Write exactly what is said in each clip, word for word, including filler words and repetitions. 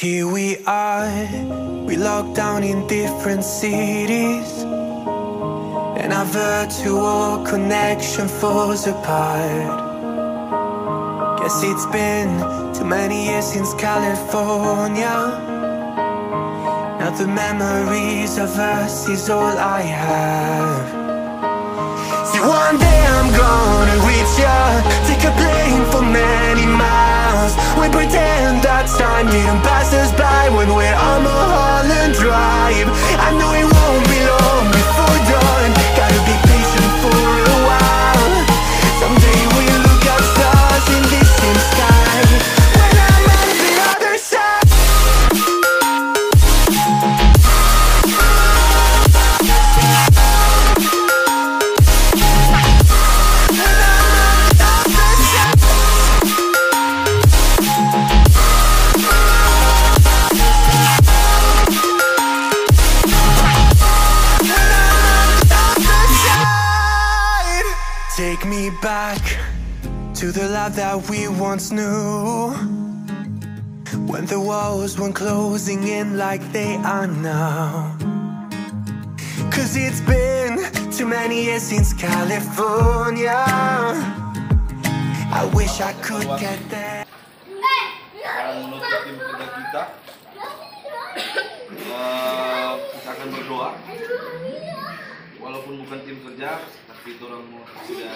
Here we are, we locked down in different cities, and our virtual connection falls apart. Guess it's been too many years since California. Now the memories of us is all I have. See, one day I'm gonna reach ya, take a plane for many miles. We pretend that time didn't pass us by when we're on Mulholland Drive. I know it won't be long before dawn. Gotta be patient for a while. Someday we look at stars in the same sky. When I'm on the other side. Take me back to the life that we once knew, when the walls weren't closing in like they are now. Cause it's been too many years since California. I wish I could get there. Dan menutup tim kerja kita, eh, kita akan berdoa. Walaupun bukan tim kerja, tapi orang mau sudah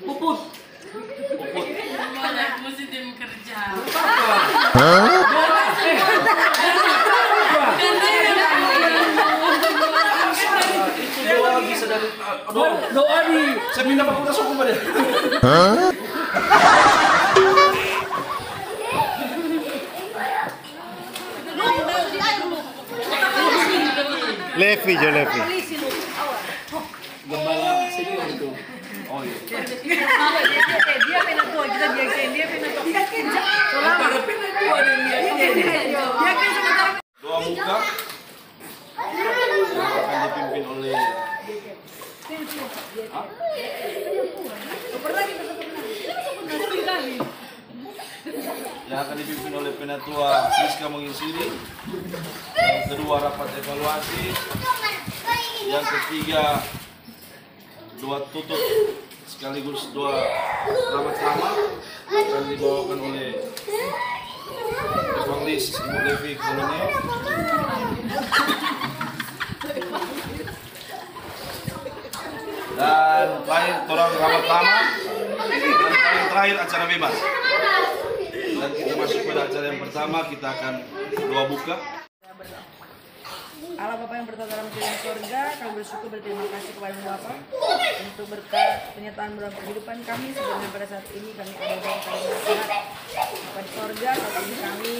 pupus. Pupus. Mana musti tim kerja. Itu doa bisa dari, doa. Doa di seminar fakultas hukum ada. Levi jo, Levi. Gembala senior itu. Oh iya. Dia pena tua, kita dia dia pena tua. Dia kan tua dan dia. Doa buka yang akan dipimpin oleh, hah? Yang akan dipimpin oleh Penatua Siska Manginsiri. Yang kedua, rapat evaluasi. Yang ketiga, doa tutup sekaligus doa selamat sama akan dibawakan oleh Evangelis Ibu Levi Kolonel. Dan terakhir, torang selamat sama. Dan paling terakhir, acara bebas. Dan kita masuk pada acara yang pertama, kita akan doa buka. Allah Bapa yang bertakhta dalam kerajaan sorga, kami bersyukur, berterima kasih kepada Bapa untuk berkat penyertaan dalam kehidupan kami, sehingga pada saat ini kami ada dalam keadaan sehat. Bapa di sorga, saat ini kami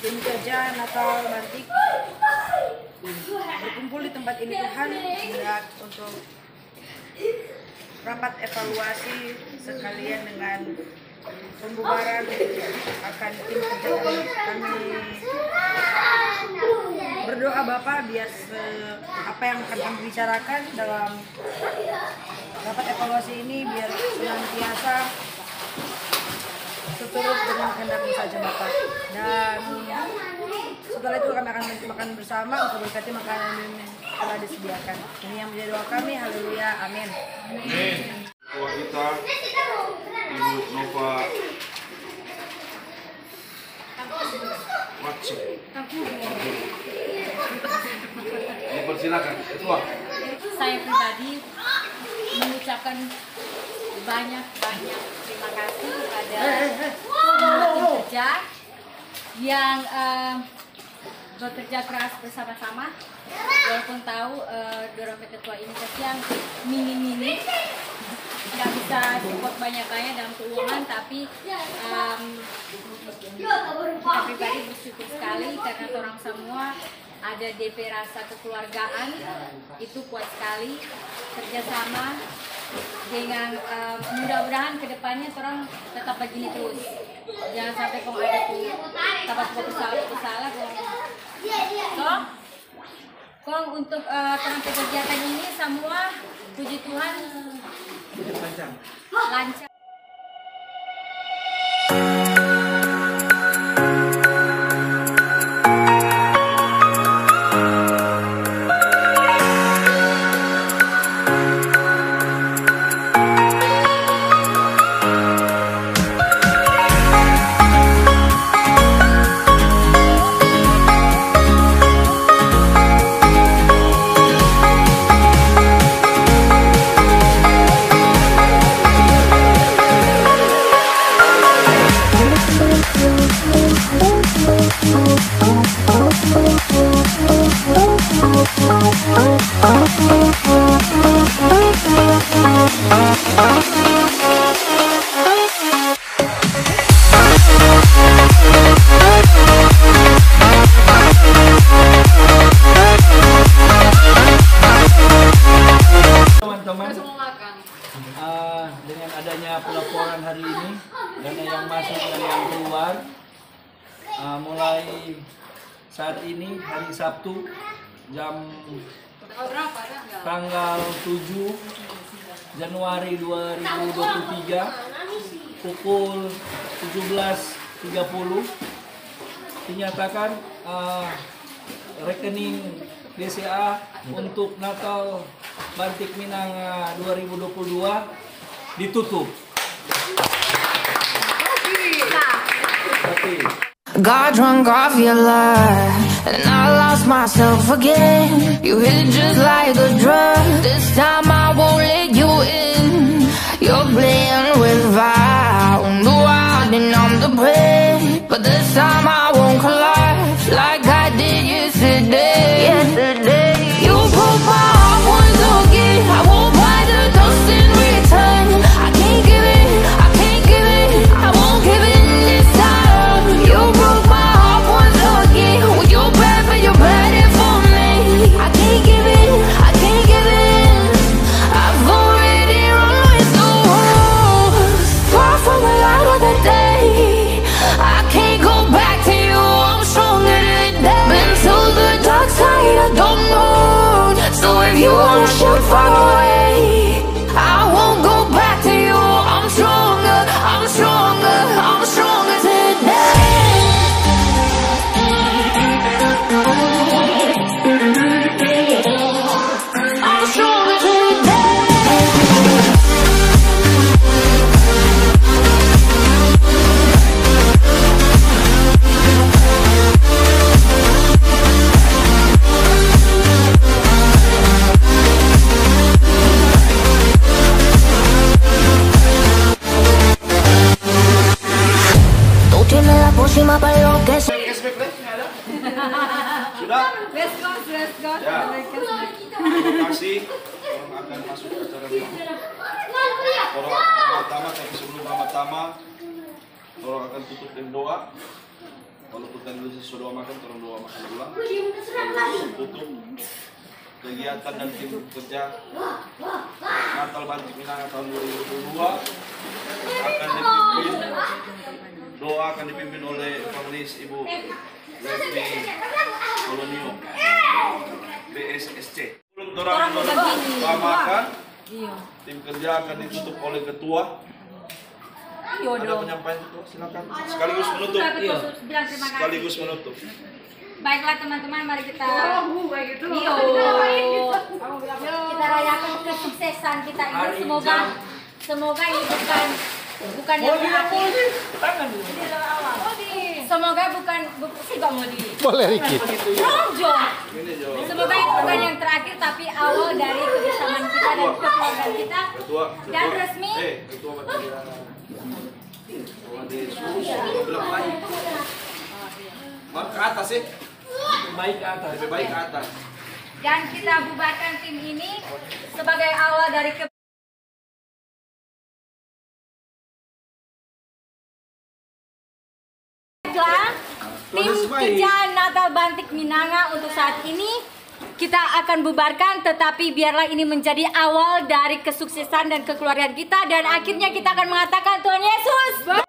tim kerja Natal Bantik berkumpul di tempat ini, Tuhan, hendak untuk rapat evaluasi sekalian dengan pembubaran akan tim kerja kami. Kami berdoa, Bapa, biar se-, apa yang akan kami bicarakan dalam rapat evaluasi ini biar senantiasa seturut dengan kehendak-Mu saja, Bapa. Dan setelah itu kami akan makan bersama untuk berkati makanan yang telah disediakan. Ini yang menjadi doa kami. Haleluya. Amin. Amin. Ketua kita, Ibu Nova Watson. Dipersilakan, Ketua. Saya pribadi mengucapkan banyak-banyak terima kasih kepada tim kerja yang, eh, bekerja keras bersama-sama. Walaupun tahu, eh, dorang pe ketua ini kasiang, minim-minim, nggak bisa support banyak-banyak dalam keuangan, tapi, em, kita pribadi bersyukur sekali karena orang semua ada D P rasa kekeluargaan, itu kuat sekali. Kerjasama dengan, em, mudah-mudahan kedepannya orang tetap begini terus. Jangan sampai kong ada tu tabat baku salah, baku salah, kong. Kong, kong untuk, eh, torang pe kegiatan ini semua, puji Tuhan, lancar. Ah, mulai saat ini, hari Sabtu, jam tanggal tujuh Januari dua ribu dua puluh tiga, pukul tujuh belas tiga puluh, dinyatakan, ah, rekening B C A untuk Natal Bantik Minanga dua ribu dua puluh dua ditutup. Oke. Got drunk off your love, and I lost myself again. You hit just like a drug. This time I won't let you in. You're playing with fire. No hiding on the break, but this time I won't collapse like I did yesterday. Yesterday. You broke my heart once again. I won't buy the dust in return. I can't give in, I can't give in, I won't give in this time. You broke my heart once again. With your bad, but your bad it for me. I can't give in, I can't give in. I've already run with the wolves. Far from the light of the day. I can't go back to you. I'm stronger than that. Been to the dark side of the moon. So if you wanna shoot, far away. I won't go back to you. I'm stronger, I'm stronger, I'm stronger today. I'm stronger today. Tú tienes la pócima pa' lo que sea. Cashback deh, nggak ada? Sudah? West Coast, West Coast, Ya. Ada cashback. Terima kasih. Orang akan masuk ke acara minggu. Orang akan pertama, tapi sebelum pertama, orang akan tutup dengan doa. Walaupun tadi udah so doa makan, tolong doa makan ulang. Tutup kegiatan dan tim kerja Natal Bantik Minanga tahun dua ribu dua puluh dua akan dipimpin, doa akan dipimpin oleh Evangelis Ibu Levi Kolonio, B S S C. Sebelum dorang Dorang mau bagi. Doa makan, Iya. Tim kerja akan ditutup oleh ketua. Iya Ada dong. Penyampaian ketua, silakan. Sekaligus menutup. Iya. Sekaligus menutup. Baiklah teman-teman, mari kita. Oh, baik itu. Iyo. Kita rayakan kesuksesan kita ini. Hari Semoga, hijau. Semoga ini bukan, bukan yang Mau terakhir. Tangan dulu. Semoga bukan, bu-, sih gak mau di. Boleh dikit. Dong, Jo. Semoga ini bukan yang terakhir, tapi awal dari kebersamaan kita dan kekeluargaan kita. Dan resmi. Mar ke atas, eh. Baik ke atas. Lebih baik ke atas. Dan kita bubarkan tim ini sebagai awal dari ke- Baiklah, tim kerja Natal Bantik Minanga untuk saat ini kita akan bubarkan, tetapi biarlah ini menjadi awal dari kesuksesan dan kekeluargaan kita, dan akhirnya kita akan mengatakan, "Tuhan Yesus."